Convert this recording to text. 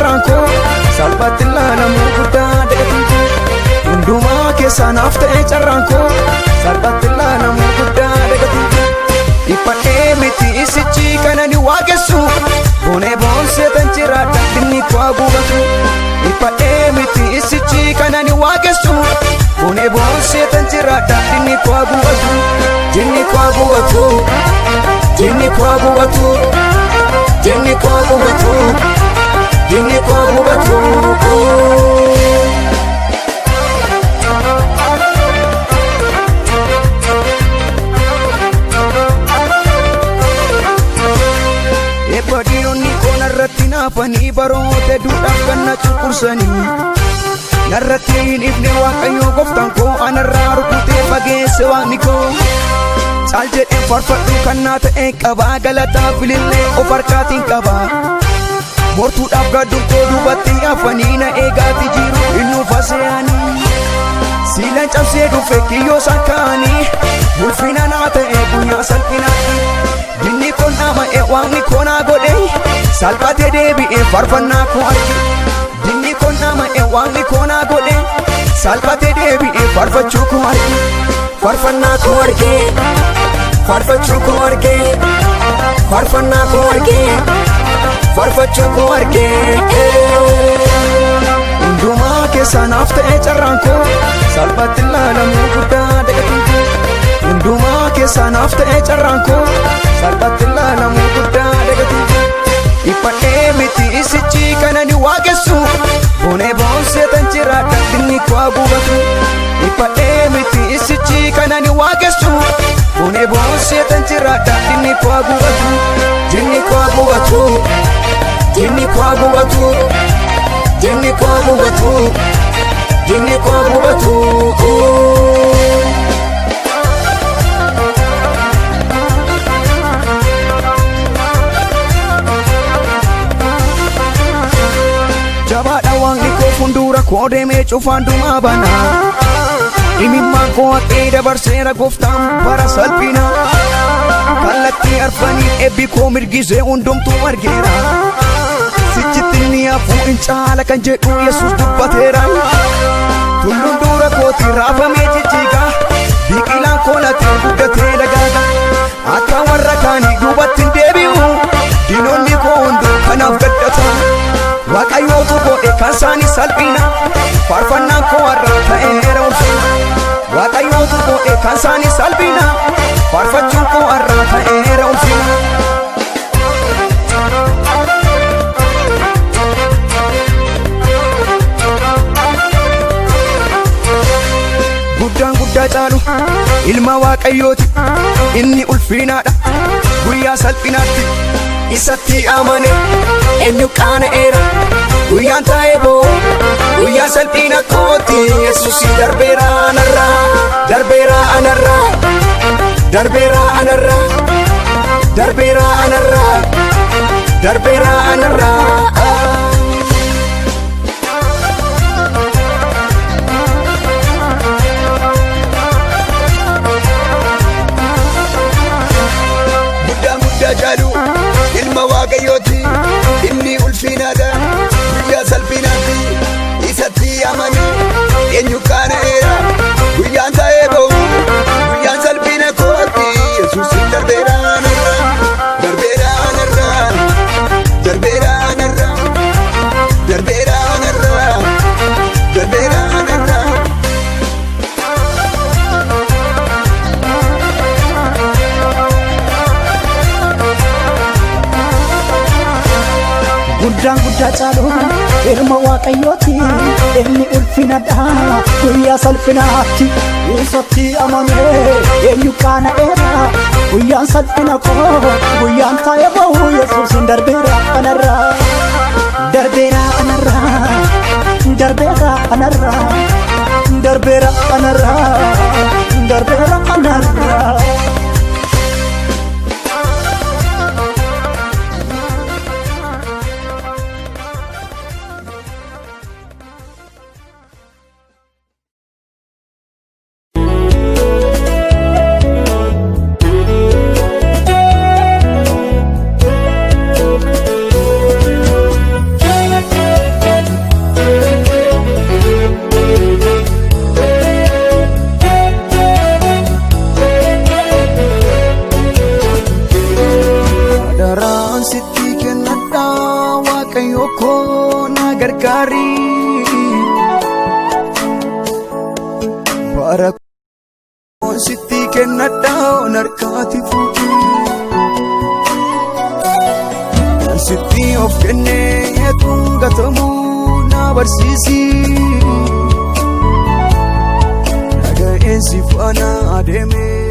carraan koo salphaatti ilaalamuu guddaa dagatiin koo. Hundumaa keessaa naaf ta'e carraan koo salphaatti ilaalamuu guddaa dagatiin koo. Dhiphadhee miti isichi kana ni waaqessu boonee boonsee tan jiraadha dinni koo gubatu. Dhiphadhee miti isichi kana ni waaqessu boonee boonsee tan jiraadha dinni koo gubatu. Dinni koo gubatu. Dinni koo gubatu. Dinni koo gubatu. Dinni koo gubatu. Eebba diinonni koo narratti naafanii baroota duudhaaf kan na cunqursanii. Narratti hin ifne Waaqayyo gooftaan koo anarraa rukutee fageesse waaqni koo. Caal jedheen faarfadhu kan naa ta'e qabaa galataa filillee of harkaatiin qabaa. Mortuudhaaf gadduun koo duubatti hafanii na eegaati jiru inni fase'anii. Siilaan cabsee dhufe kiyyoo isaan kaanii ulfina naa ta'e guyyaa salphinaatti. Dinni koo dhaama'e waaqni koo naa godhe salphatee deebi'e faarfannaa koo arge. Dinni koo dhaama'e waaqni koo naa godhe salphatee deebi'e faarfachuu koo arge. Faarfannaa koo arge. Faarfachuu koo arge. Faarfannaa koo arge. Faarfachuu koo arge. Hundumaa keessaa naaf ta'e carraan koo salphaatti ilaalamuu guddaa dagatiin koo. Hundumaa keessaa naaf ta'e carraan koo salphaatti ilaalamuu guddaa dagatiin koo. Dhiphadhee miti isichi kana ni waaqessu boonee boonsee tan jiraadha dinni koo gubatu. Dhiphadhee miti isichi kana ni waaqessu boonee boonsee tan jiraadha dinni koo gubatu. Dinni koo gubatu. Dinni koo gubatu. Dinni koo gubatu. Dinni koo gubatu. Jabaadha waaqni koo fuuldura koo deemee cufaan dumaa bana. Imimmaan koo haqee dabarseera gooftaan bara salphina. Kallattii arfanii eebbi koo mirgisee hundumtuu argeera. Sichitti inni hafuu hin caala kan jedhu Yesuus dubbateera. Tulluun dura kooti raafamee jijjiiga. Biqilaan koo latee guddatee dagaaga. Akka warra kaanii duubatti hin deebi'u. Diinonni koo hunduu kanaaf gaddata. Waaqayyootu godhe kan isaanii salphina. Faarfannaan koo har'a ta'eera ulfina. Waaqayyootu godhe kan isaanii salphina. Faarfachuun koo har'a ta'eera ulfina. Guddaan guddaa caalu ilma Waaqayyooti. Inni ulfinaadha guyyaa salphinaatti. Isatti amane eenyu qaana'eera. Guyyaan taa'ee boo guyyaa salphina kooti. Yesuus darbeera anarraa darbeera anarraa darbeera anarraa darbeera anarraa darbeera anarraa. Guddaa guddaa caalu ilma Waaqayyooti. Inni ulfinaadha guyyaa salphinaatti. Isatti amane eenyu qaana'eera. Guyyaan taa'ee ba'u guyyaan salphina kooti. Yesuus darbeera anarraa darbeera anarraa darbeera anarraa darbeera anarraa darbeera anarraa. Guddaan guddaa caalu ilma Waaqayyooti. Inni ulfinadha guyyaa salphinaatti. Isatti amanee eenyu qaana'eera. Guyyaan salphina koo guyyaan taa'ee bahu Yesuus darbeera anarraa darbeera anarraa darbeera anarraa darbeera anarraa darbeera anarraa. kennadhaa narkaati fuudhi. Sitti of kennee tungatamu na barsiisi. Naga'een si faana adeeme.